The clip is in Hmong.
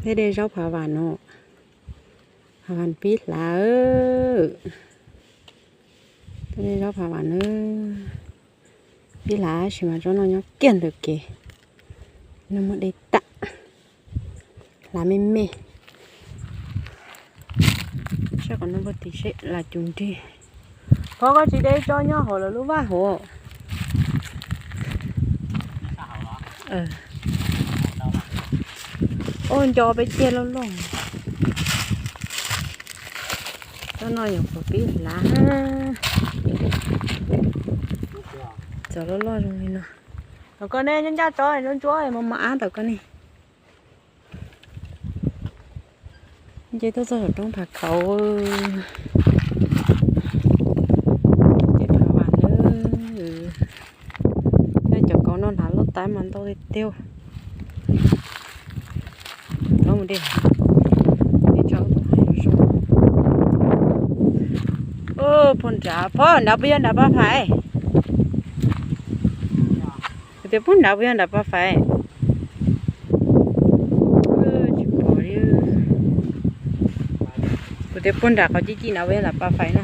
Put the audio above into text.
Tej dej zaub phav vam no, phav vam pib hlav. Tej dej zaub phav vam na, pib hlav tab sis mas tsob no nyob kiag ntawm kev, no muaj dej tag, hlav me me. Saib qhov no puag tim seb hlav cum nrig. Phov, koj tsis de tso nyob hauv lawv lub vaj hauv. Ua nco peb ciaj loj loj. Tsob no nyuam qhuav pib hlav. Txawv loj loj zoo li no. Thaum koj ne nyob ncaj tsob ntsuab ntsuab mos mos ab thaum koj ne. Nce tuaj txog saum roob Phav Khauv, ces phav vam na. Yog cov kauv no hnav loj tab mas ntau tiag tiag. Thaub mus dej, dej tso tus hais zoo. Phauj nrad, phauj nrad puas yog nrad Paj Fais? Kuv tias puag nrad puas yog nrad Paj Fais? Tsis pom li. Kuv tias puag nrad qhov ci ci nrad puas yog nrad Paj Fais na.